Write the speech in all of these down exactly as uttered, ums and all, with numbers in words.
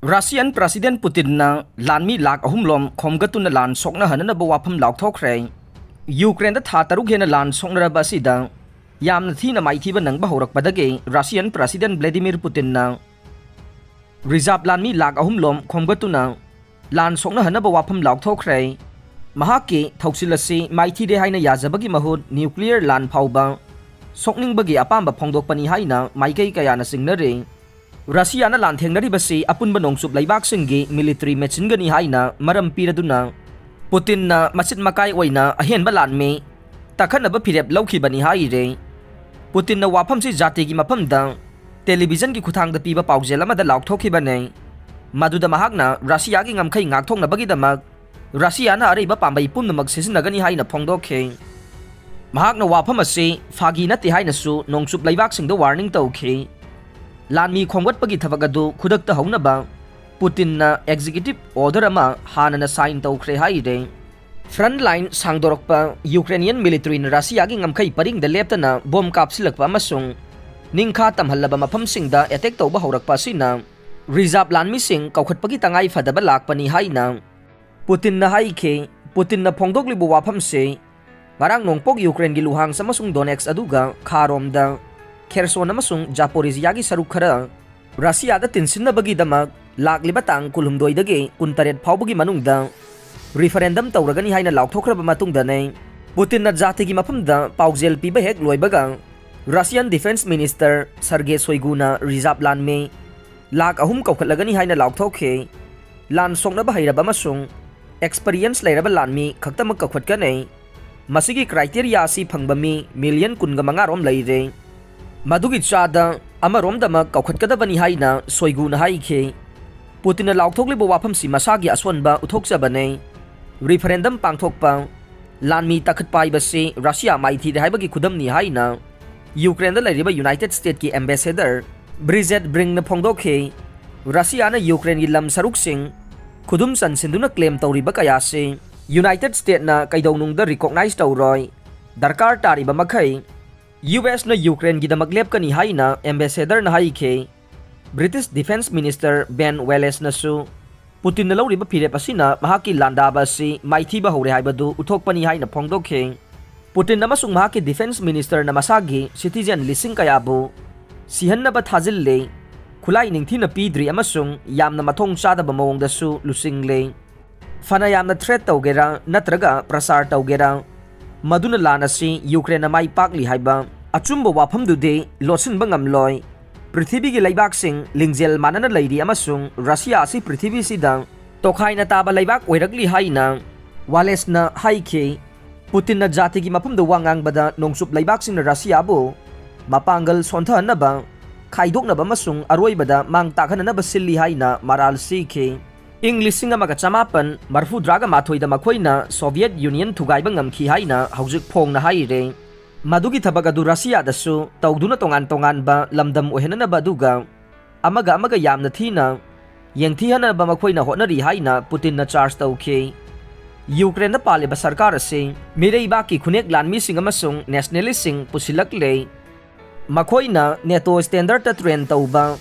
Russian President Putinꯅ ꯂꯥꯟꯃꯤ ꯂꯥꯈ ꯑꯍꯨꯝ ꯂꯣꯝ ꯈꯣꯝꯒꯠꯇꯨꯅ ꯂꯥꯟ ꯁꯣꯛꯅꯍꯟꯅꯅꯕ ꯋꯥꯐꯝ ꯂꯥꯎꯊꯣꯛꯈ꯭ꯔꯦ꯫ ꯌꯨꯀ꯭ꯔꯦꯟꯗ ꯊꯥ ꯇꯔꯨꯛ ꯍꯦꯟꯅ ꯂꯥꯟ ꯁꯣꯛꯅꯔꯕ ꯑꯁꯤꯗ ꯌꯥꯝꯅ ꯊꯤꯅ ꯃꯥꯏꯊꯤꯕ ꯅꯪꯕ ꯍꯧꯔꯛꯄꯗꯒꯤ Russian President Vladimir Putinꯅ reserve ꯂꯥꯟꯃꯤ ꯂꯥꯈ ꯑꯍꯨꯝ ꯂꯣꯝ ꯈꯣꯝꯒꯠꯇꯨꯅ ꯂꯥꯟ ꯁꯣꯛꯅꯍꯟꯅꯕ ꯋꯥꯐꯝ ꯂꯥꯎꯊꯣꯛꯈ꯭ꯔꯦ꯫ ꯃꯍꯥꯛꯀꯤ ꯊꯧꯁꯤꯜ ꯑꯁꯤ ꯃꯥꯏꯊꯤꯔꯦ ꯍꯥꯏꯅ ꯌꯥꯖꯕꯒꯤ ꯃꯍꯨꯠ nuclear ꯂꯥꯟ ꯐꯥꯎꯕ ꯁꯣꯛꯅꯤꯡꯕꯒꯤ ꯑꯄꯥꯝꯕ ꯐꯣꯡꯗꯣꯛꯄꯅꯤ ꯍꯥꯏꯅ ꯃꯥꯏꯀꯩ ꯀꯌꯥꯅ ꯆꯤꯡꯅꯔꯤ꯫ ꯔꯁꯤꯌꯥꯅ ꯂꯥꯟꯊꯦꯡꯅꯔꯤꯕꯁꯤ ꯑꯄꯨꯟꯕ ꯅꯣꯡꯆꯨꯞ ꯂꯩꯕꯥꯛꯁꯤꯡꯒꯤ military ꯃꯦꯆꯤꯟꯒꯅꯤ ꯍꯥꯏꯅ ꯃꯔꯝ ꯄꯤꯔꯗꯨꯅ, ꯄꯨꯇꯤꯟꯅ ꯃꯆꯤꯠ ꯃꯀꯥꯏ ꯑꯣꯏꯅ ꯑꯍꯦꯟꯕ ꯂꯥꯟꯃꯤ ꯇꯛꯈꯠꯅꯕ ꯐꯤꯔꯦꯞ ꯂꯧꯈꯤꯕꯅꯤ ꯍꯥꯏꯔꯦ꯫ ꯄꯨꯇꯤꯟꯅ ꯋꯥꯐꯝꯁꯤ ꯖꯥꯇꯤꯒꯤ ꯃꯐꯝꯗ ꯇꯦꯂꯤꯚꯤꯖꯟꯒꯤ ꯈꯨꯠꯊꯥꯡꯗ ꯄꯤꯕ ꯄꯥꯎꯖꯦꯜ ꯑꯃꯗ ꯂꯥꯎꯊꯣꯛꯈꯤꯕꯅꯤ꯫ ꯃꯗꯨꯗ ꯃꯍꯥꯛꯅ ꯔꯁꯤꯌꯥꯒꯤ ꯉꯝꯈꯩ ꯉꯥꯛꯊꯣꯛꯅꯕꯒꯤꯗꯃꯛ ꯔꯁꯤꯌꯥꯅ ꯑꯔꯩꯕ ꯄꯥꯝꯕꯩ ꯄꯨꯝꯅꯃꯛ ꯁꯤꯖꯤꯟꯅꯒꯅꯤ ꯍꯥꯏꯅ ꯐꯣꯡꯗꯣꯛꯈꯤ꯫ ꯃꯍꯥꯛꯅ ꯋꯥꯐꯝ ꯑꯁꯤ ꯐꯥꯒꯤ ꯅꯠꯇꯦ ꯍꯥꯏꯅꯁꯨ ꯅꯣꯡꯆꯨꯞ ꯂꯩꯕꯥꯛꯁꯤꯡꯗ warning ꯇꯧꯈꯤ꯫ ꯂꯥꯟꯃꯤ ꯈꯣꯝꯒꯠꯄꯒꯤ ꯊꯕꯛ ꯑꯗꯨ ꯈꯨꯗꯛꯇ ꯍꯧꯅꯕ ꯄꯨꯇꯤꯟꯅ executive order ꯑꯃ ꯍꯥꯟꯅꯅ sign ꯇꯧꯈ꯭ꯔꯦ ꯍꯥꯏꯔꯦ꯫ Front line ꯁꯥꯡꯗꯣꯔꯛꯄ꯫ Ukrainian militaryꯅ ꯔꯁꯤꯌꯥꯒꯤ ꯉꯝꯈꯩ ꯄꯔꯤꯡꯗ ꯂꯦꯞꯇꯅ ꯕꯣꯝ ꯀꯥꯞꯁꯤꯜꯂꯛꯄ ꯑꯃꯁꯨꯡ ꯅꯤꯡꯈꯥ ꯇꯝꯍꯜꯂꯕ ꯃꯐꯝꯁꯤꯡꯗ attack ꯇꯧꯕ ꯍꯧꯔꯛꯄ ꯑꯁꯤꯅ reserve ꯂꯥꯟꯃꯤꯁꯤꯡ ꯀꯧꯈꯠꯄꯒꯤ ꯇꯉꯥꯏ ꯐꯗꯕ ꯂꯥꯛꯄꯅꯤ ꯍꯥꯏꯅ ꯄꯨꯇꯤꯟꯅ ꯍꯥꯏꯈꯤ꯫ ꯄꯨꯇꯤꯟꯅ ꯐꯣꯡꯗꯣꯛꯂꯤꯕ ꯋꯥꯐꯝꯁꯤ ꯉꯔꯥꯡ ꯅꯣꯡꯄꯣꯛ ꯌꯨꯀ꯭ꯔꯦꯟꯒꯤ ꯂꯨꯍꯥꯡꯁ ꯑꯃꯁꯨꯡ ꯗꯣꯅꯦꯠꯁ ꯑꯗꯨꯒ ꯈꯥꯔꯣꯝꯗ ꯈꯦꯔꯁꯣꯟ ꯑꯃꯁꯨꯡ ꯖꯥꯄꯣꯔꯤꯖꯤꯌꯥꯒꯤ ꯁꯔꯨꯛ ꯈꯔ ꯔꯁꯤꯌꯥꯗ ꯇꯤꯟꯁꯤꯟꯅꯕꯒꯤꯗꯃꯛ ꯂꯥꯛꯂꯤꯕ ꯇꯥꯡ ꯀꯨꯟꯍꯨꯝꯗꯣꯏꯗꯒꯤ ꯀꯨꯟꯇꯔꯦꯠ ꯐꯥꯎꯕꯒꯤ ꯃꯅꯨꯡꯗ referendum ꯇꯧꯔꯒꯅꯤ ꯍꯥꯏꯅ ꯂꯥꯎꯊꯣꯛꯈ꯭ꯔꯕ ꯃꯇꯨꯡꯗꯅꯤ꯫ ꯄꯨꯇꯤꯟꯅ ꯖꯥꯇꯤꯒꯤ ꯃꯐꯝꯗ ꯄꯥꯎꯖꯦꯜ ꯄꯤꯕ ꯍꯦꯛ ꯂꯣꯏꯕꯒ Russian Defense Minister Sergei Shoiguꯅ reserve ꯂꯥꯟꯃꯤ ꯂꯥꯈ ꯑꯍꯨꯝ ꯀꯧꯈꯠꯂꯒꯅꯤ ꯍꯥꯏꯅ ꯂꯥꯎꯊꯣꯛꯈꯤ꯫ ꯂꯥꯟ ꯁꯣꯛꯅꯕ ꯍꯩꯔꯕ ꯑꯃꯁꯨꯡ experience ꯂꯩꯔꯕ ꯂꯥꯟꯃꯤ ꯈꯛꯇꯃꯛ ꯀꯧꯈꯠꯀꯅꯤ꯫ ꯃꯁꯤꯒꯤ criteria ꯑꯁꯤ ꯐꯪꯕ ꯃꯤ million ꯀꯨꯟꯒ ꯃꯉꯥ ꯔꯣꯝ ꯂꯩꯔꯦ꯫ ꯃꯗꯨꯒꯤ ꯆꯥꯗ ꯑꯃꯔꯣꯝꯗꯃꯛ ꯀꯧꯈꯠꯀꯗꯕꯅꯤ ꯍꯥꯏꯅ ꯁꯣꯏꯒꯨꯅ ꯍꯥꯏꯈꯤ꯫ ꯄꯨꯇꯤꯟꯅ ꯂꯥꯎꯊꯣꯛꯂꯤꯕ ꯋꯥꯐꯝꯁꯤ ꯃꯁꯥꯒꯤ ꯑꯁꯣꯟꯕ ꯎꯠꯊꯣꯛꯆꯕꯅꯤ꯫ Referendum ꯄꯥꯡꯊꯣꯛꯄ, ꯂꯥꯟꯃꯤ ꯇꯛꯈꯠꯄ ꯍꯥꯏꯕꯁꯤ ꯔꯁꯤꯌꯥ ꯃꯥꯏꯊꯤꯔꯦ ꯍꯥꯏꯕꯒꯤ ꯈꯨꯗꯝꯅꯤ ꯍꯥꯏꯅ ꯌꯨꯀ꯭ꯔꯦꯟꯗ ꯂꯩꯔꯤꯕ United Statesꯀꯤ ambassador Bridget Breenꯅ ꯐꯣꯡꯗꯣꯛꯈꯤ꯫ ꯔꯁꯤꯌꯥꯅ ꯌꯨꯀ꯭ꯔꯦꯟꯒꯤ ꯂꯝ ꯁꯔꯨꯛꯁꯤꯡ ꯈꯨꯗꯨꯝ ꯆꯟꯁꯤꯟꯗꯨꯅ claim ꯇꯧꯔꯤꯕ ꯀꯌꯥꯁꯤ United Statesꯅ ꯀꯩꯗꯧꯅꯨꯡꯗ recognize ꯇꯧꯔꯣꯏ꯫ ꯗꯔꯀꯥꯔ ꯇꯥꯔꯤꯕ ꯃꯈꯩ USꯅ ꯌꯨꯀ꯭ꯔꯦꯟꯒꯤꯗꯃꯛ ꯂꯦꯞꯀꯅꯤ ꯍꯥꯏꯅ ambassadorꯅ ꯍꯥꯏꯈꯤ꯫ British Defence Minister Ben Wallace-ꯅꯁꯨ ꯄꯨꯇꯤꯟꯅ ꯂꯧꯔꯤꯕ ꯐꯤꯔꯦꯞ ꯑꯁꯤꯅ ꯃꯍꯥꯛꯀꯤ ꯂꯥꯟꯗꯥꯕ ꯑꯁꯤ ꯃꯥꯏꯊꯤꯕ ꯍꯧꯔꯦ ꯍꯥꯏꯕꯗꯨ ꯎꯠꯊꯣꯛꯄꯅꯤ ꯍꯥꯏꯅ ꯐꯣꯡꯗꯣꯛꯈꯤ꯫ ꯄꯨꯇꯤꯟ ꯑꯃꯁꯨꯡ ꯃꯍꯥꯛꯀꯤ Defence Minister-ꯅ ꯃꯁꯥꯒꯤ citizen ꯂꯤꯁꯤꯡ ꯀꯌꯥꯕꯨ ꯁꯤꯍꯟꯅꯕ ꯊꯥꯖꯤꯜꯂꯦ, ꯈꯨꯠꯂꯥꯏ ꯅꯤꯡꯊꯤꯅ ꯄꯤꯗ꯭ꯔꯤ ꯑꯃꯁꯨꯡ ꯌꯥꯝꯅ ꯃꯊꯣꯡ ꯆꯥꯗꯕ ꯃꯑꯣꯡꯗꯁꯨ ꯂꯨꯆꯤꯡꯂꯦ꯫ ꯐꯅ ꯌꯥꯝꯅ threat ꯇꯧꯒꯦꯔꯥ ꯅꯠꯇ꯭ꯔꯒ ꯄ꯭ꯔꯆꯥꯔ ꯇꯧꯒꯦꯔꯥ, ꯃꯗꯨꯅ ꯂꯥꯟ ꯑꯁꯤ ꯌꯨꯀ꯭ꯔꯦꯟꯅ ꯃꯥꯏ ꯄꯥꯛꯂꯤ ꯍꯥꯏꯕ ꯑꯆꯨꯝꯕ ꯋꯥꯐꯝꯗꯨꯗꯤ ꯂꯣꯠꯁꯤꯟꯕ ꯉꯝꯂꯣꯏ꯫ ꯄ꯭ꯔꯤꯊꯤꯕꯤꯒꯤ ꯂꯩꯕꯥꯛꯁꯤꯡ ꯂꯤꯡꯖꯦꯜ ꯃꯥꯟꯅꯅ ꯂꯩꯔꯤ ꯑꯃꯁꯨꯡ ꯔꯁꯤꯌꯥ ꯑꯁꯤ ꯄ꯭ꯔꯤꯊꯤꯕꯤꯁꯤꯗ ꯇꯣꯈꯥꯏꯅ ꯇꯥꯕ ꯂꯩꯕꯥꯛ ꯑꯣꯏꯔꯛꯂꯤ ꯍꯥꯏꯅ ꯋꯥꯂꯦꯁꯅ ꯍꯥꯏꯈꯤ꯫ ꯄꯨꯇꯤꯟꯅ ꯖꯥꯇꯤꯒꯤ ꯃꯐꯝꯗ ꯋꯥ ꯉꯥꯡꯕꯗ ꯅꯣꯡꯆꯨꯞ ꯂꯩꯕꯥꯛꯁꯤꯡꯅ ꯔꯁꯤꯌꯥꯕꯨ ꯃꯄꯥꯡꯒꯜ ꯁꯣꯟꯊꯍꯟꯅꯕ, ꯈꯥꯏꯗꯣꯛꯅꯕ ꯑꯃꯁꯨꯡ ꯑꯔꯣꯏꯕꯗ ꯃꯥꯡ ꯇꯥꯛꯍꯟꯅꯅꯕ ꯁꯤꯜꯂꯤ ꯍꯥꯏꯅ ꯃꯔꯥꯜ ꯁꯤꯈꯤ꯫ ꯏꯪ ꯂꯤꯁꯤꯡ ꯑꯃꯒ ꯆꯃꯥꯄꯟ ꯃꯔꯐꯨꯇꯔꯥꯒ ꯃꯥꯊꯣꯏꯗ ꯃꯈꯣꯏꯅ ꯁꯣꯚꯤꯌꯦꯠ ꯌꯨꯅꯤꯌꯟ ꯊꯨꯒꯥꯏꯕ ꯉꯝꯈꯤ ꯍꯥꯏꯅ ꯍꯧꯖꯤꯛ ꯐꯣꯡꯅ ꯍꯥꯏꯔꯦ꯫ ꯃꯗꯨꯒꯤ ꯊꯕꯛ ꯑꯗꯨ ꯔꯁꯤꯌꯥꯗꯁꯨ ꯇꯧꯗꯨꯅ ꯇꯣꯉꯥꯟ ꯇꯣꯉꯥꯟꯕ ꯂꯝꯗꯝ ꯑꯣꯏꯍꯟꯅꯅꯕ ꯑꯗꯨꯒ ꯑꯃꯒ ꯑꯃꯒ ꯌꯥꯝꯅ ꯊꯤꯅ ꯌꯦꯡꯊꯤꯍꯟꯅꯕ ꯃꯈꯣꯏꯅ ꯍꯣꯠꯅꯔꯤ ꯍꯥꯏꯅ ꯄꯨꯇꯤꯟꯅ ꯆꯥꯔꯖ ꯇꯧꯈꯤ꯫ ꯌꯨꯀ꯭ꯔꯦꯟꯗ ꯄꯥꯜꯂꯤꯕ ꯁꯔꯀꯥꯔ ꯑꯁꯤ ꯃꯤꯔꯩꯕꯥꯛꯀꯤ ꯈꯨꯅꯦꯛ ꯂꯥꯟꯃꯤꯁꯤꯡ ꯑꯃꯁꯨꯡ ꯅꯦꯁꯅꯦꯂꯤꯁꯁꯤꯡ ꯄꯨꯁꯤꯜꯂꯛꯂꯦ꯫ ꯃꯈꯣꯏꯅ ꯅꯦꯇꯣ ꯁ꯭ꯇꯦꯟꯗꯔꯠꯇ ꯇ꯭ꯔꯦꯟ ꯇꯧꯕ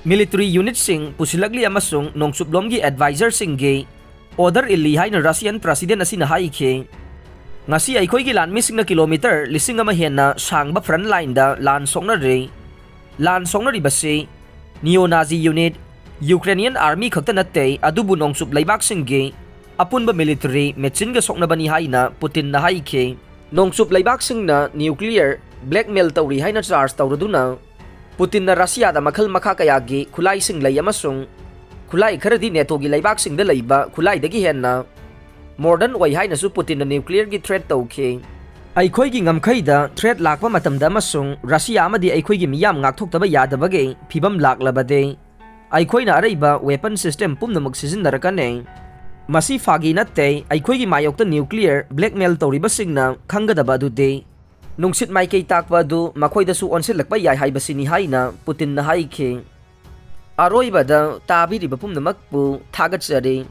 ꯃꯤꯂꯤꯇꯔꯤ ꯌꯨꯅꯤꯠꯁꯤꯡ ꯄꯨꯁꯤꯜꯂꯛꯂꯤ ꯑꯃꯁꯨꯡ ꯅꯣꯡꯆꯨꯞꯂꯣꯝꯒꯤ ꯑꯦꯗꯚꯥꯏꯖꯔꯁꯤꯡꯒꯤ ꯑꯣꯔꯗꯔ ꯏꯜꯂꯤ ꯍꯥꯏꯅ ꯔꯁꯤꯌꯟ ꯄ꯭ꯔꯁꯤꯗꯦꯟ ꯑꯁꯤꯅ ꯍꯥꯏꯈꯤ꯫ ꯉꯁꯤ ꯑꯩꯈꯣꯏꯒꯤ ꯂꯥꯟꯃꯤꯁꯤꯡꯅ ꯀꯤꯂꯣꯃꯤꯇꯔ ꯂꯤꯁꯤꯡ ꯑꯃ ꯍꯦꯟꯅ ꯁꯥꯡꯕ ꯐ꯭ꯔꯟꯠ ꯂꯥꯏꯟꯗ ꯂꯥꯟ ꯁꯣꯛꯅꯔꯤ꯫ ꯂꯥꯟ ꯁꯣꯛꯅꯔꯤꯕꯁꯤ ꯅꯤꯑꯣ ꯅꯥꯖꯤ ꯌꯨꯅꯤꯠ, ꯌꯨꯀ꯭ꯔꯦꯅꯤꯌꯟ ꯑꯥꯔꯃꯤ ꯈꯛꯇ ꯅꯠꯇꯦ, ꯑꯗꯨꯕꯨ ꯅꯣꯡꯆꯨꯞ ꯂꯩꯕꯥꯛꯁꯤꯡꯒꯤ ꯑꯄꯨꯟꯕ ꯃꯤꯂꯤꯇꯔꯤ ꯃꯦꯆꯤꯟꯒ ꯁꯣꯛꯅꯕꯅꯤ ꯍꯥꯏꯅ ꯄꯨꯇꯤꯟꯅ ꯍꯥꯏꯈꯤ꯫ ꯅꯣꯡꯆꯨꯞ ꯂꯩꯕꯥꯛꯁꯤꯡꯅ ꯅ꯭ꯌꯨꯀ꯭ꯂꯤꯌꯔ ꯕ꯭ꯂꯦꯛꯃꯦꯜ ꯇꯧꯔꯤ ꯍꯥꯏꯅ ꯆꯥꯔꯖ ꯇꯧꯔꯗꯨꯅ ꯄꯨꯇꯤꯟꯅ ꯔꯁꯤꯌꯥꯗ ꯃꯈꯜ ꯃꯈꯥ ꯀꯌꯥꯒꯤ ꯈꯨꯠꯂꯥꯏꯁꯤꯡ ꯂꯩ ꯑꯃꯁꯨꯡ ꯈꯨꯠꯂꯥꯏ ꯈꯔꯗꯤ ꯅꯦꯇꯣꯒꯤ ꯂꯩꯕꯥꯛꯁꯤꯡꯗ ꯂꯩꯕ ꯈꯨꯠꯂꯥꯏꯗꯒꯤ ꯍꯦꯟꯅ ꯃꯣꯗꯔꯟ ꯑꯣꯏ ꯍꯥꯏꯅꯁꯨ ꯄꯨꯇꯤꯟꯅ ꯅ꯭ꯌꯨꯀ꯭ꯂꯤꯌꯔꯒꯤ ꯊ꯭ꯔꯦꯠ ꯇꯧꯈꯤ꯫ ꯑꯩꯈꯣꯏꯒꯤ ꯉꯝꯈꯩꯗ ꯊ꯭ꯔꯦꯠ ꯂꯥꯛꯄ ꯃꯇꯝꯗ ꯑꯃꯁꯨꯡ ꯔꯁꯤꯌꯥ ꯑꯃꯗꯤ ꯑꯩꯈꯣꯏꯒꯤ ꯃꯤꯌꯥꯝ ꯉꯥꯛꯊꯣꯛꯇꯕ ꯌꯥꯗꯕꯒꯤ ꯐꯤꯚꯝ ꯂꯥꯛꯂꯕꯗꯤ, ꯑꯩꯈꯣꯏꯅ ꯑꯔꯩꯕ ꯋꯦꯄꯟ ꯁꯤꯁꯇꯦꯝ ꯄꯨꯝꯅꯃꯛ ꯁꯤꯖꯤꯟꯅꯔꯛꯀꯅꯤ꯫ ꯃꯁꯤ ꯐꯥꯒꯤ ꯅꯠꯇꯦ, ꯑꯩꯈꯣꯏꯒꯤ ꯃꯥꯌꯣꯛꯇ ꯅ꯭ꯌꯨꯀ꯭ꯂꯤꯌꯔ ꯕ꯭ꯂꯦꯛꯃꯦꯜ ꯇꯧꯔꯤꯕꯁꯤꯡꯅ ꯈꯪꯒꯗꯕ ꯑꯗꯨꯗꯤ ꯅꯨꯡꯁꯤꯠ ꯃꯥꯏꯀꯩ ꯇꯥꯛꯄ ꯑꯗꯨ ꯃꯈꯣꯏꯗꯁꯨ ꯑꯣꯟꯁꯤꯜꯂꯛꯄ ꯌꯥꯏ ꯍꯥꯏꯕꯁꯤꯅꯤ ꯍꯥꯏꯅ ꯄꯨꯇꯤꯟꯅ ꯍꯥꯏꯈꯤ꯫ ꯑꯔꯣꯏꯕꯗ ꯇꯥꯕꯤꯔꯤꯕ ꯄꯨꯝꯅꯃꯛꯄꯨ ꯊꯥꯒꯠꯆꯔꯤ꯫